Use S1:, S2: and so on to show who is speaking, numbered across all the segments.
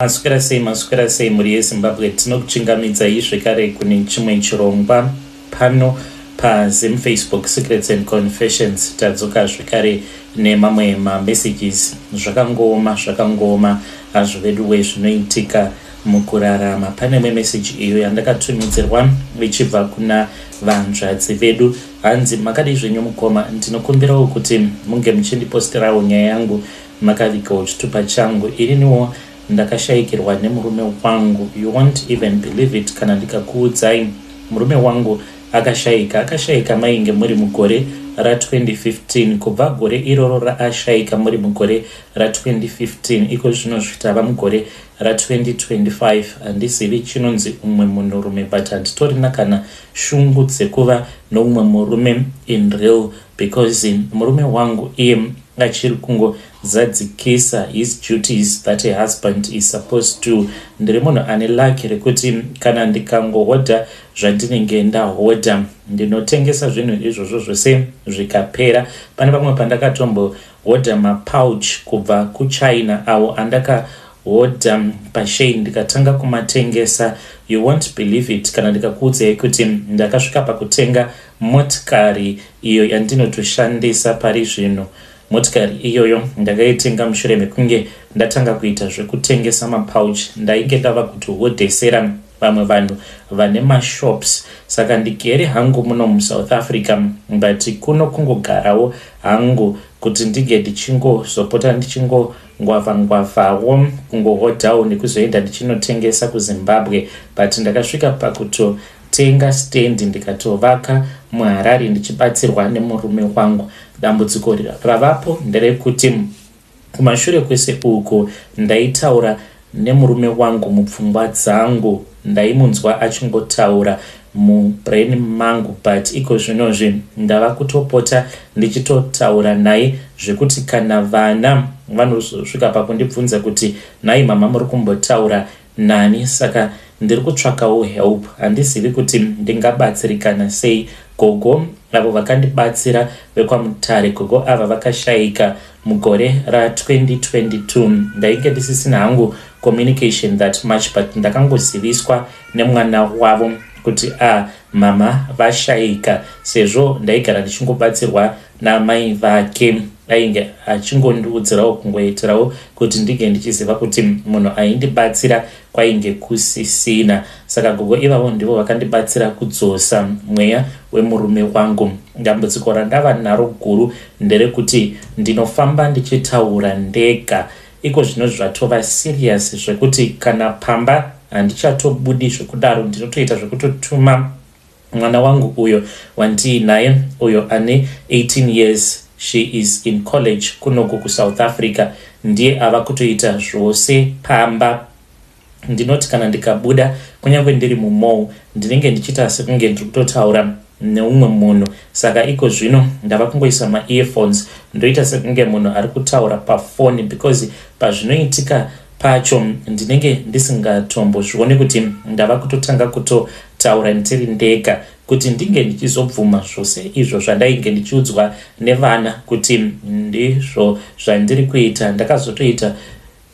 S1: Maswera sei, maswera sei mhuri yeZimbabwe. Tinokuchingamidzai zvekare kune chimwe chirongwa pano paZim Facebook Secrets and Confessions. Tadzoka zvekare nemamwe mamessages. Zvakangooma, zvakangooma hazvo veduwe zvinoitika mukurarama. Pane imwe message iyo yandakatumidzirwa ichibva kuna vanzvadzi vedu. Hanzi, makadii zvenyu mukoma, ndinokumbirawo kuti munge muchindiposterawo nyaya yangu makavigawo chitupa changu. Ininiwo ndakashaikirwa nemurume wangu. You won't even believe it kana ndikakuudzai, murume wangu akashaika. Akashaika mainge muri mugore ra2015. Kubva gore iroro raashaika muri mugore ra2015, iko zvino zvitava mugore ra2025, handizivi chinonzi umwe munhurume, but handitorina kana shungu dzekuva noumwe murume in real, because murume wangu iye achiri kungozadzikisa his duties that a husband is supposed to. Ndiri munhu ane luck rekuti kana ndikangohodha zvandinenge ndahodha, ndinotengesa zvinhu izvozvo zvose zvikapera. Pane pamwe pandakatombohodha mapouch kubva kuChina, avo andakahodha paShein, ndikatanga kumatengesa. You won't believe it kana ndikakuudzai kuti ndakasvika pakutenga motikari iyo yandinotoshandisa pari zvino. Motikari iyoyo ndakaitenga mushure mekunge ndatanga kuita zvekutengesa mapouch. Ndainge ndava kutohodhesera vamwe vanhu vane mashops. Saka ndigere hangu muno muSouth Africa, but kuno kungogarawo hangu kuti ndinge ndichingozopota ndichingongwavha-ngwavhawo, kungohodhawo nekuzoenda ndichinotengesa kuZimbabwe. But ndakasvika pakutotenga stendi, ndikatovaka muHarare ndichibatsirwa nemurume wangu. Dambudziko ravapo nderekuti kumashure kwese uku ndaitaura nemurume wangu mupfungwa dzangu, ndaimunzwa achingotaura mubrain mangu, but iko zvinozvi ndava kutopota ndichitotaura naye zvekuti kana vana vanozosvika pakundibvunza kuti, "Nhai mama, muri kumbotaura nani?" Saka ndiri kutsvakawo help, handizivi kuti ndingabatsirikana sei. Gogo avo vakandibatsira vekwaMutare, gogo ava vakashayika mugore ra2022. Ndainge ndisisina hangu communication that much, but ndakangoziviswa nemwana wavo kuti a mama vashayika, sezvo ndaigara ndichingobatsirwa namai vake. Ainge achingondiudzirawo, kungoitirawo kuti ndinge ndichiziva kuti munhu aindibatsira kwainge kusisina. Saka gogo ivavo ndivo vakandibatsira kudzosa mweya wemurume wangu. Dambudziko randava naro guru nderekuti ndinofamba ndichitaura ndega. Iko zvino zvatova serious zvekuti kana pamba handichatobudi zvekudaro. Ndinotoita zvekutotuma mwana wangu uyo wandiinaye, uyo ane 18 years, she is in college kunoku kuSouth Africa, ndiye ava kutoita zvose pamba. Ndinoti kana ndikabuda, kunyange ndiri mumall, ndinenge ndichiita sekunge ndiri kutotaura neumwe munhu. Saka iko zvino ndava kungoisa maearphones, ndoita sekunge munhu ari kutaura pafoni, because pazvinoitika pacho ndinenge ndisingatombozvioni kuti ndava kutotanga kutotaura ndiri ndega. Kuti ndinge ndichizobvuma zvose izvo zvandainge ndichiudzwa nevana kuti ndizvo zvandiri kuita, ndakazotoita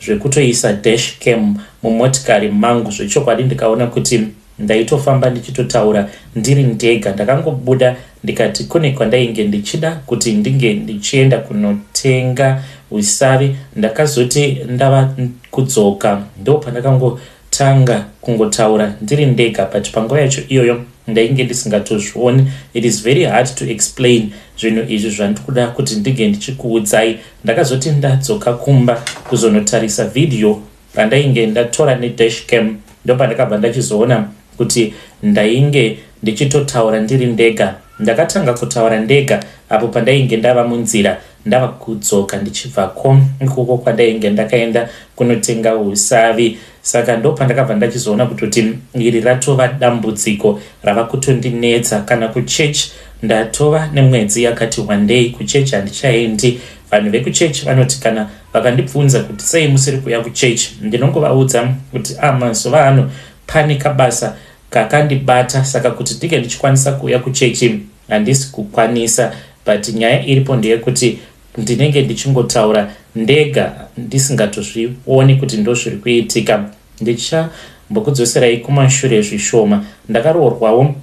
S1: zvekutoisa dash cam mumotikari mangu. Zvechokwadi ndikaona kuti ndaitofamba ndichitotaura ndiri ndega. Ndakangobuda ndikati kune kwandainge ndichida kuti ndinge ndichienda kunotenga usavi. Ndakazoti ndava kudzoka, ndo pandakangotanga kungotaura ndiri ndega, but panguva yacho iyoyo ndainge ndisingatozvioni. It is very hard to explain zvinhu izvi zvandiri kuda kuti ndinge ndichikuudzai. Ndakazoti ndadzoka kumba kuzonotarisa vhidhiyo randainge ndatora nedashcam, ndopandakabva ndachizoona kuti ndainge ndichitotaura ndiri ndega. Ndakatanga kutaura ndega apo pandainge ndava munzira ndava kudzoka ndichibvako ikoko kwandainge ndakaenda kunotenga usavi. Saka ndopandakabva ndachizoona kutoti iri ratova dambudziko rava kutondinetsa. Kana kuchechi, ndatova nemwedzi yakati wandei kuchechi handichaendi. Vanhu vekuchechi vanoti kana vakandibvunza kuti sei musiri kuuya kuchechi, ndinongovaudza kuti a mazuva ano pane kabasa kakandibata, saka kuti ndinge ndichikwanisa kuuya kuchechi handisi kukwanisa. But nyaya iripo ndeyekuti Ndinenge ndichingotaura ndega ndisingatozvioni kuti ndozviri kuitika. Ndichambokudzoserai kumashure zvishoma. Ndakaroorwawo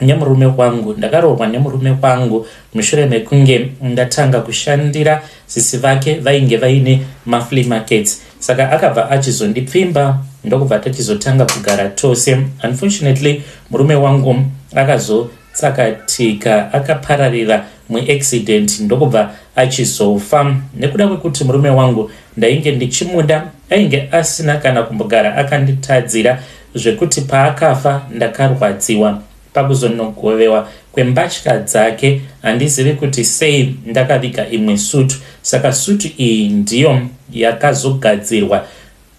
S1: nemurume wangu. Ndakaroorwa nemurume wangu mushure mekunge ndatanga kushandira sisi vake vainge vaine maflea markets. Saka akabva achizondipfimba ndokubva tachizotanga kugara tose. Unfortunately murume wangu akazotsakatika akapararira muaccident ndokubva achizofa. Nekuda kwekuti murume wangu ndainge ndichimuda ainge asina kana kumbogara akanditadzira zvekuti paakafa ndakarwadziwa. Pakuzonogovewa kwembatya dzake handizivi kuti sei ndakaviga imwe sutu. Saka sutu iyi ndiyo yakazogadzirwa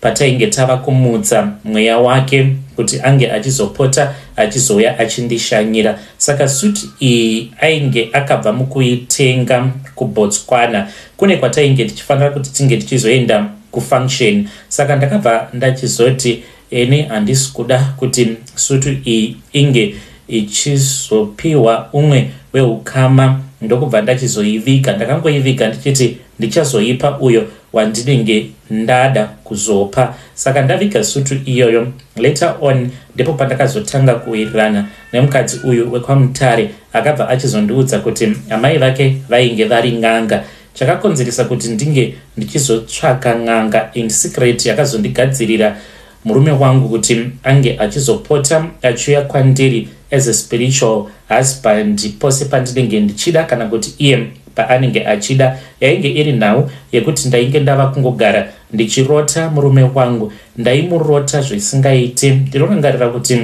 S1: patainge tava kumutsa mweya wake kuti ange achizopota achizouya achindishanyira. Saka sutu iyi ainge akabva mukuitenga kuBotswana kune kwatainge tichifanira kuti tinge tichizoenda kufunction. Saka ndakabva ndachizoti ini handisi kuda kuti sutu iyi inge ichizopiwa umwe weukama ndokubva ndachizoiviga. Ndakangoiviga ndichiti ndichazoipa uyo wandinenge ndada kuzopa. Saka ndaviga sutu iyoyo, later on ndipo pandakazotanga kuwirirana nemukadzi uyu wekwaMutare akabva achizondiudza kuti amai vake vainge vari n'anga. Chakakonzeresa kuti ndinge ndichizotsvaka n'anga in secret yakazondigadzirira murume wangu kuti ange achizopota achiuya kwandiri as a spiritual husband pose pandinenge ndichida kana kuti iye paanenge achida. Yainge iri nhau yekuti ndainge ndava kungogara ndichirota murume wangu. Ndaimurota zvisingaiti. Ndinorangarira kuti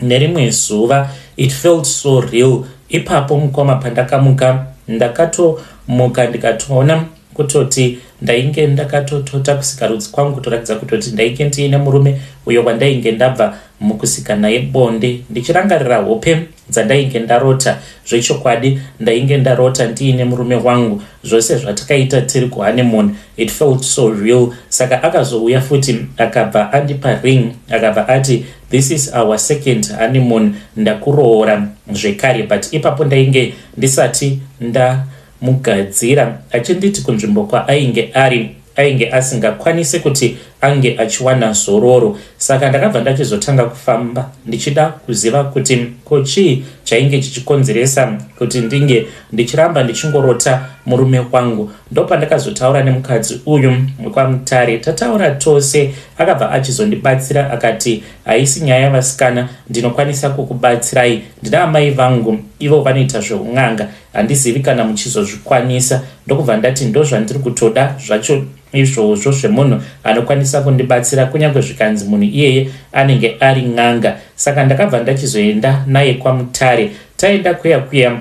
S1: nerimwe zuva it felt so real. Ipapo mukoma pandakamuka ndakatomuka ndikatoona kutoti ndainge ndakatotota kusikarudzi kwangu kutoratidza kutoti ndainge ndiine murume uyo wandainge ndabva mukusika naye bonde. Ndichirangarira hope dzandainge ndarota, zvechokwadi ndainge ndarota ndiine murume wangu, zvose zvatakaita tiri kuhoneymoon, it felt so real. Saka akazouya futi akabva andipa ring, akabva ati this is our second honeymoon, ndakuroora zvekare. But ipapo ndainge ndisati ndamugadzira, achinditi kunzvimbo kwaainge ari ainge asingakwanisi kuti ange achiwana zororo. Saka ndakabva ndachizotanga kufamba ndichida kuziva kuti ko chii chainge chichikonzeresa kuti ndinge ndichiramba ndichingorota murume wangu. Ndopandakazotaura nemukadzi uyu wekwaMutare. Tataura tose akabva achizondibatsira akati haisi nyaya yavasikana, ndinokwanisa kukubatsirai, ndina amai vangu ivo vanoita zveun'anga, handizivi kana muchizozvikwanisa. Ndokubva ndati ndozvandiri kutoda zvacho izvozvo zvemunhu anokwanisa kundibatsira, kunyange zvikanzi munhu iyeye anenge ari n'anga. Saka ndakabva ndachizoenda naye kwaMutare. Taenda kuya kuya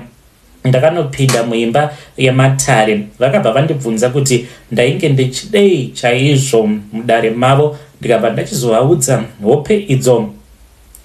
S1: ndakanopinda muimba yematare, vakabva vandibvunza kuti ndainge ndichidei chaizvo mudare mavo. Ndikabva ndachizovaudza hope idzo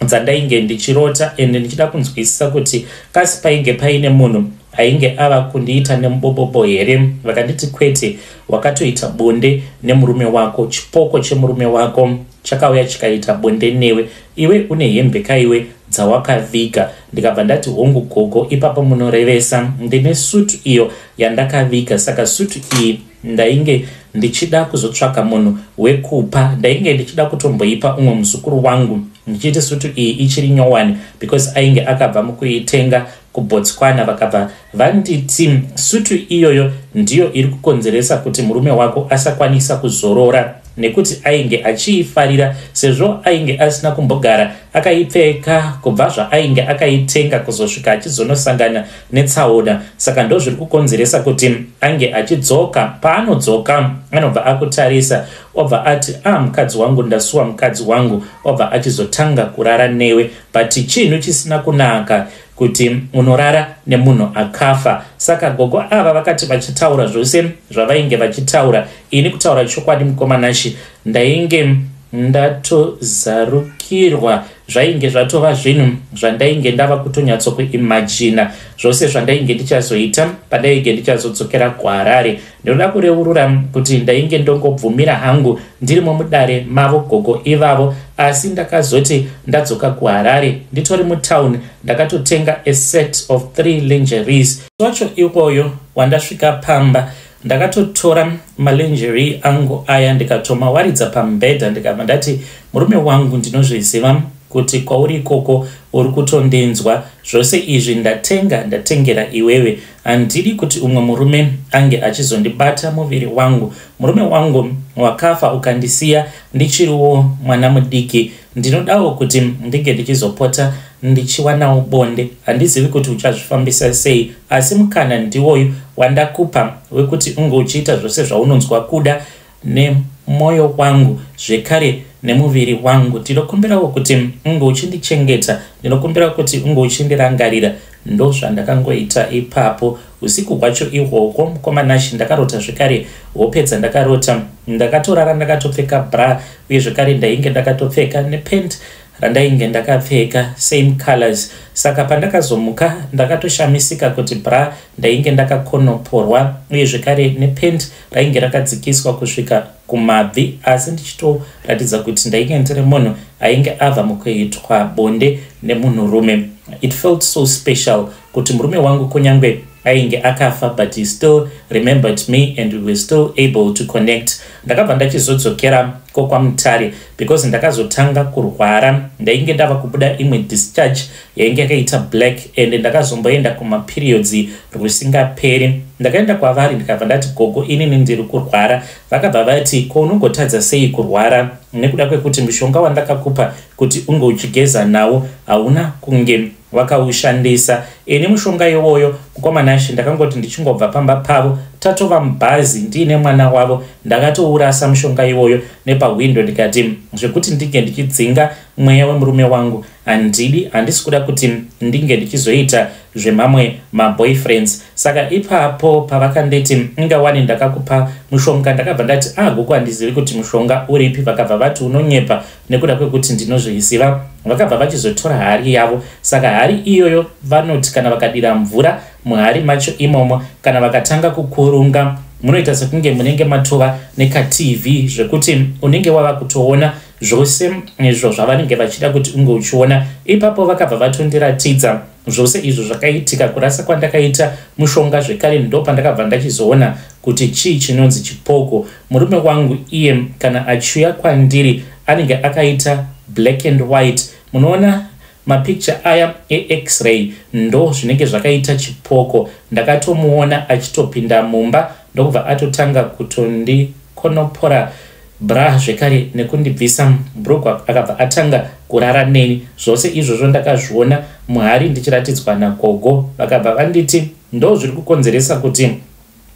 S1: dzandainge ndichirota ende ndichida kunzwisisa kuti kasi painge paine munhu ainge ava kundiita nemubobobo here. Vakanditi kwete, wakatoita bonde nemurume wako, chipoko chemurume wako chakauya chikaita bonde newe, iwe une hembe kaiwe dzawakaviga. Ndikabva ndati hongu gogo, ipapo munorevesa, ndine sutu iyo yandakaviga. Saka sutu iyi ndainge ndichida kuzotsvaka munhu wekupa, ndainge ndichida kutomboipa umwe muzukuru wangu ndichiti sutu iyi ichiri nyowani because ainge akabva mukuitenga kuBotswana. Vakabva vanditi sutu iyoyo ndiyo iri kukonzeresa kuti murume wako asakwanisa kuzorora nekuti ainge achiifarira sezvo ainge asina kumbogara akaipfeka kubva zvaainge akaitenga kuzosvika achizonosangana netsaona. Saka ndozviri kukonzeresa kuti ange achidzoka, paanodzoka anobva akutarisa obva ati a mukadzi wangu, ndasuwa mukadzi wangu, obva achizotanga kurara newe. But chinhu chisina kunaka kuti unorara nemunhu akafa. Saka gogo ava vakati vachitaura zvose zvavainge vachitaura, ini kutaura chokwadi mukoma Nashi ndainge ndatozarukirwa, zvainge zvatova zvinhu zvandainge ndava kutonyatsokuimajina zvose zvandainge ndichazoita pandainge ndichazodzokera kuHarare. Ndinoda kureurura kuti ndainge ndongobvumira hangu ndirimo mudare mavo gogo ivavo, asi ndakazoti ndadzoka kuHarare nditori mutown ndakatotenga a set of 3 lingeries wacho iwoyo. Wandasvika pamba Ndakatotora malingerie angu aya ndikatomawaridza pamubhedha ndikabva ndati murume wangu ndinozviziva kuti kwauri ikoko uri kutondinzwa zvose izvi ndatenga ndatengera iwewe handidi kuti umwe murume ange achizondibata muviri wangu murume wangu wakafa ukandisiya ndichiriwo mwana mudiki ndinodawo kuti ndinge ndichizopota ndichiwanawo bonde handizivi kuti uchazvifambisa sei asi mukana ndiwoyu wandakupa wekuti unge uchiita zvose zvaunonzwa kuda nemwoyo wangu zvekare nemuviri wangu ndinokumbirawo kuti unge uchindichengeta ndinokumbira kuti unge uchindirangarira ndozvandakangoita ipapo usiku hwacho ihwohwo mukoma Nashe ndakarota zvekare hope dzandakarota ndakatorara ndakatopfeka bra uye zvekare ndainge ndakatopfeka nepant randainge ndakapfeka same colors saka pandakazomuka ndakatoshamisika kuti bra ndainge ndakakonoporwa uye zvekare nepant rainge rakadzikiswa kusvika kumabvi asi ndichitoratidza kuti ndainge ndiri munhu ainge abva mukuitwa bonde nemunhurume. It felt so special kuti murume wangu kunyange ainge akafa but he still remembered me and we were still able to connect. Ndakabva ndachizodzokera kokwamutare because ndakazotanga kurwara ndainge ndava kubuda imwe discharge yainge yakaita black and ndakazomboenda kumaperiods rwusingaperi. Ndakaenda kwavari ndikabva ndati gogo inini ndiri kurwara. Vakabva vati ko unongotadza sei kurwara nekuda kwekuti mushonga wandakakupa kuti unge uchigeza nawo hauna kunge wakaushandisa. Ini mushonga iwoyo mukoma Nashe ndakangoti ndichingobva pamba pavo tatova mubhazi ndiine mwana wavo ndakatourasa mushonga iwoyo nepahwindo ndikati zvekuti ndinge ndichidzinga mweya wemurume wangu handidi handisi kuda kuti ndinge ndichizoita zvemamwe maboyfriends. Saka ipapo pavakanditi ingawani ndakakupa mushonga ndakabva ndati ah gogo handizivi kuti mushonga uripi vakabva vati unonyepa nekuda kwekuti ndinozviziva. Vakabva vachizotora hari yavo saka hari iyoyo vanoti kana vakadira mvura muhari macho imomo kana vakatanga kukurunga munoita sekunge munenge matova nekaTV zvekuti unenge wava kutoona zvose izvo zvavanenge vachida kuti unge uchiona. Ipapo vakabva vatondiratidza zvose izvo zvakaitika kurasa kwandakaita mushonga zvekare ndopandakabva ndachizoona kuti chii chinonzi chipoko. Murume wangu iye kana achiuya kwandiri anenge akaita black and white munoona mapicture aya ex-ray ndo zvinenge zvakaita chipoko. Ndakatomuona achitopinda mumba ndokubva atotanga kutondikonopora bra zvekare nekundibvisa brugwa akabva atanga kurara neni. Zvose izvozvo ndakazviona muhari ndichiratidzwa nagogo vakabva vanditi ndo zviri kukonzeresa kuti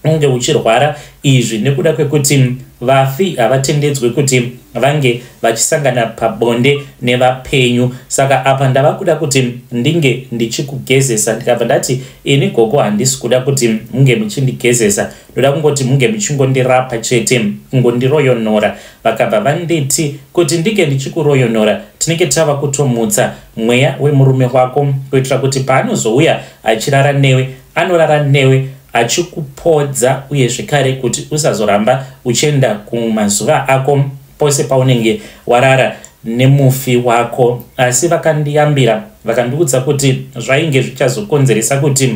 S1: unge uchirwara izvi nekuda kwekuti vafi havatendedzwe kuti vange vachisangana pabonde nevapenyu. Saka apa ndava kuda kuti ndinge ndichikugezesa ndikabva ndati ini gogo handisi kuda kuti munge muchindigezesa ndoda kungoti munge muchingondirapa chete kungondiroyonora. Vakabva vanditi kuti ndinge ndichikuroyonora tinenge tava kutomutsa mweya wemurume wako kuitira kuti paanozouya achirara newe anorara newe achikupodza uye zvekare kuti usazoramba uchienda kumazuva ako pose paunenge warara nemufi wako. Asi vakandiyambira vakandiudza kuti zvainge zvichazokonzeresa kuti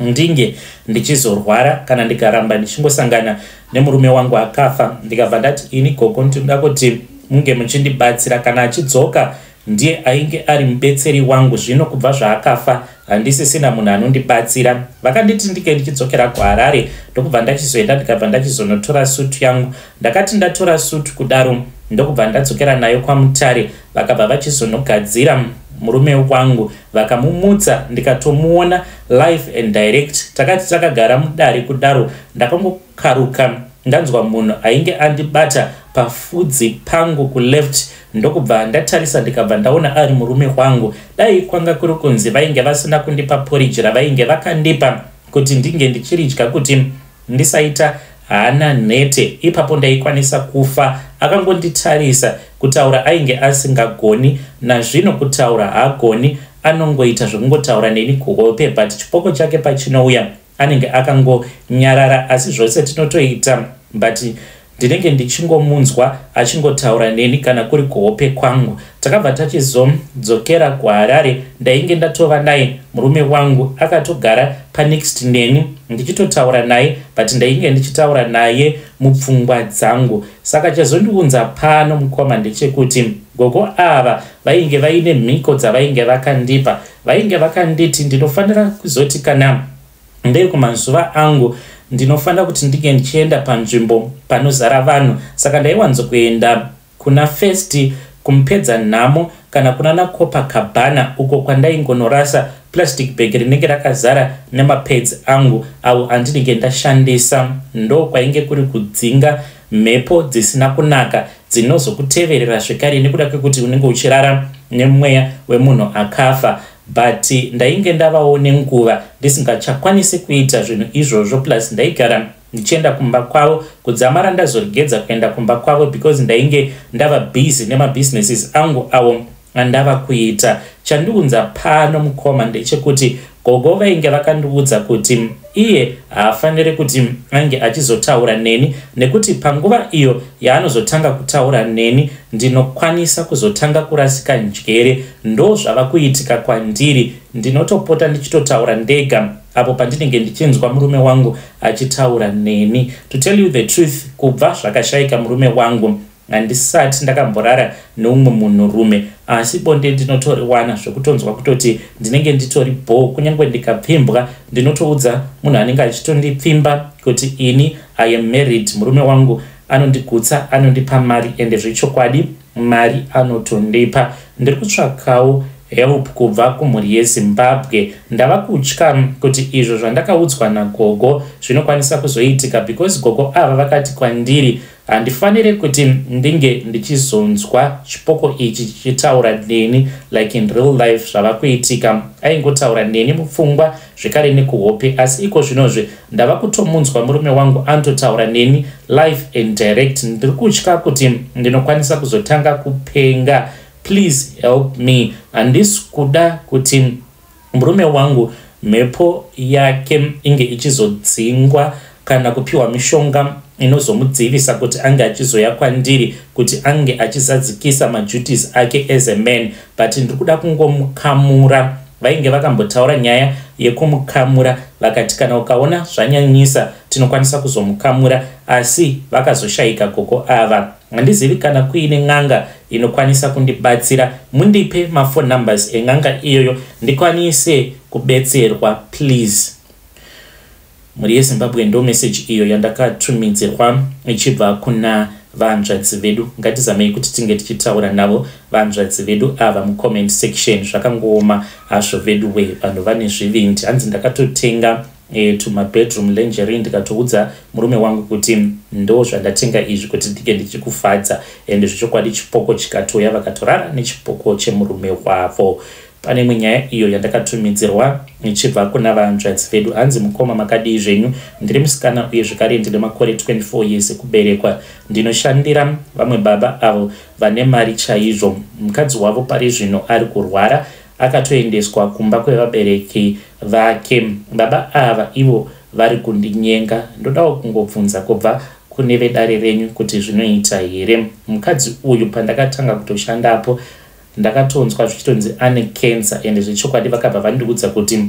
S1: ndinge ndichizorwara kana ndikaramba ndichingosangana nemurume wangu akafa. Ndikabva ndati ini gogo ndinoda kuti munge muchindibatsira kana achidzoka ndiye ainge ari mubetseri wangu zvino kubva zvaakafa handisisina munhu anondibatsira. Vakanditi ndinge ndichidzokera kuHarare ndokubva ndachizoenda ndikabva ndachizonotora sutu yangu. Ndakati ndatora sutu kudaro ndokubva ndadzokera nayo kwaMutare vakabva vachizonogadzira murume wangu vakamumutsa ndikatomuona live and direct. Takati takagara mudare kudaro ndakangokaruka ndanzwa munhu ainge andibata pafudzi pangu kuleft ndokubva ndatarisa ndikabva ndaona ari murume wangu. Dai kwanga kuri kunzi vainge vasina kundipa porridge ravainge vakandipa kuti ndinge ndichiridya kuti ndisaita hana nhete ipapo ndaikwanisa kufa. Akangonditarisa kutaura ainge asingagoni nazvino kutaura haagoni anongoita zvekungotaura neni kuhope but chipoko chake pachinouya anenge akangonyarara asi zvose tinotoita but Ndinenge ndichingomunzwa achingotaura neni kana kuri kuhope kwangu. Takabva tachizodzokera kuHarare, ndainge ndatova naye murume wangu akatogara panext neni ndichitotaura naye, but ndainge ndichitaura naye mupfungwa dzangu. Saka chazondiunza pano, mukoma, ndechekuti gogo ava vainge vaine mhiko dzavainge vakandipa. Vainge vakanditi ndinofanira kuzoti kana ndiri kumazuva angu, ndinofanira kuti ndinge ndichienda panzvimbo panozara vanhu. Saka ndaiwanzokuenda kuna First kumupedza nhamo kana kuna naCopacabana, uko kwandaingonorasa plastic bag rinenge rakazara nemapads angu avo andinenge ndashandisa. Ndo kwainge kuri kudzinga mhepo dzisina kunaka dzinozokuteverera zvekare, nekuda kwekuti unenge uchirara nemweya wemunhu akafa. But ndainge ndavawo nenguva ndisingachakwanisi kuita zvinhu izvozvo, plus ndaigara ndichienda kumba kwavo kudzamara ndazoregedza kuenda kumba kwavo, because ndainge ndava busy nemabusinesses angu avo andava kuita. Chandiunza pano, mukoma, ndechekuti gogo vainge vakandiudza kuti iye haafaniri kuti ange achizotaura neni, nekuti panguva iyo yaanozotanga kutaura neni, ndinokwanisa kuzotanga kurasika njere. Ndo zvava kuitika kwandiri. Ndinotopota ndichitotaura ndega apo pandinenge ndichinzwa murume wangu achitaura neni. To tell you the truth, kubva zvakashayika murume wangu, handisati ndakamborara neumwe munhurume, asi bonde ndinotoriwana zvekutonzwa kutoti ndinenge nditori bho. Kunyange ndikapfimbwa, ndinotoudza munhu anenge achitondipfimba kuti ini I am married, murume wangu anondigutsa, anondipa mari, ende zvechokwadi mari anotondipa. Ndiri kutsvakawo help kubva kumhuri yeZimbabwe. Ndava kutya kuti izvo zvandakaudzwa nagogo zvinokwanisa kuzoitika, because gogo ava vakati kwandiri handifaniri kuti ndinge ndichizonzwa chipoko ichi chichitaura neni like in real life. Zvava kuitika, aingotaura neni mupfungwa zvekare nekuhope, asi iko zvinozvi ndava kutomunzwa murume wangu anototaura neni live and direct. Ndiri kutya kuti ndinokwanisa kuzotanga kupenga. Please help me. Handisi kuda kuti murume wangu mhepo yake inge ichizodzingwa kana kupiwa mishonga inozomudzivisa kuti ange achizoya kwandiri kuti ange achizadzikisa maduties ake as a man, but ndiri kuda kungomukamura. Vainge vakambotaura nyaya yekumukamura, vakati kana ukaona zvanyanyisa tinokwanisa kuzomukamura, asi vakazoshayika gogo ava. Handizivi kana kuine n'anga inokwanisa kundibatsira. Mundipe maphone numbers en'anga iyoyo ndikwanise kubetserwa, please. Mhuri yeZimbabwe, ndo meseji iyo yandakatumidzirwa ichibva kuna vanzvadzi vedu. Ngatizamei kuti tinge tichitaura navo vanzvadzi vedu ava mucomment section. Zvakangooma hazvo vedu we, vanhu vane zvivindi. Hanzi ndakatotenga tumabedroom lingerie, ndikatoudza murume wangu kuti ndo zvandatenga izvi kuti ndinge ndichikufadza, ende zvechokwadi chipoko chikatoya, vakatorara nechipoko chemurume wavo. Pane imwe nyaya iyo yandakatumidzirwa ichibva kuna vanzvadzi vedu. Hanzi, "Mukoma, makadii zvenyu? Ndiri musikana uye zvekare ndine makore 24 years ekuberekwa. Ndinoshandira vamwe baba avo vane mari chaizvo. Mukadzi wavo pari zvino ari kurwara, akatoendeswa kumba kwevabereki vake. Baba ava ivo vari kundinyenga. Ndodawo kungobvunza kubva kune vedare renyu kuti zvinoita here? Mukadzi uyu, pandakatanga kutoshandapo, ndakatonzwa zvichitonzi ane cancer, ende zvechokwadi vakabva vandiudza kuti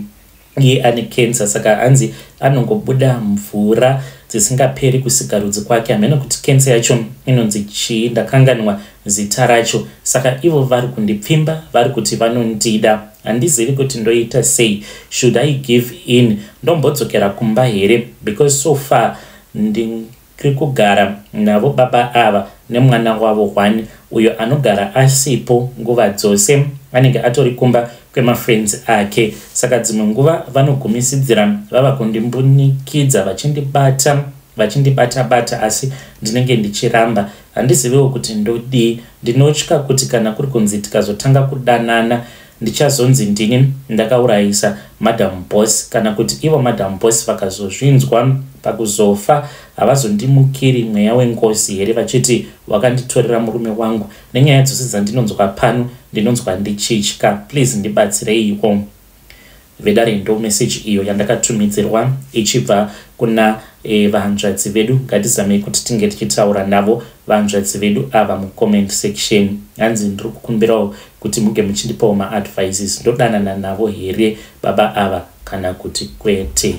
S1: iye ane cancer. Saka hanzi anongobuda mvura dzisingaperi kusikarudzi kwake. Hamene kuti cancer yacho inonzi chii, ndakanganwa zita racho. Saka ivo vari kundipfimba, vari kuti vanondida. Handizivi kuti ndoita sei. Should I give in, ndombodzokera kumba here? Because so far ndiri kugara navo baba ava nemwana wavo one, uyo anogara asipo nguva dzose, anenge atori kumba kwemafriends ake. Saka dzimwe nguva vanogumisidzira vava kundimbunikidza, vachindibata, vachindibata-bata, asi ndinenge ndichiramba. Handiziviwo kuti ndodii. Ndinotya kuti kana kuri kunzi tikazotanga kudanana, ndichazonzi ndini ndakaurayisa Madam Boss, kana kuti ivo Madam Boss vakazozvinzwa pakuzofa, havazondimukiri mweya wengozi here, vachiti wakanditorera murume wangu? Nenyaya dzose dzandinonzwa pano, ndinonzwa ndichitya. Please ndibatsireiwo, vedare." Ndo meseji iyo yandakatumidzirwa ichibva kuna e, vahanzvadzi vedu ngatizamei kuti tinge tichitaura navo vahanzvadzi vedu ava mucomment section. Hanzi ndiri kukumbirawo kuti muge muchindipawo maadvices, ndodanana navo here baba ava kana kuti kwete?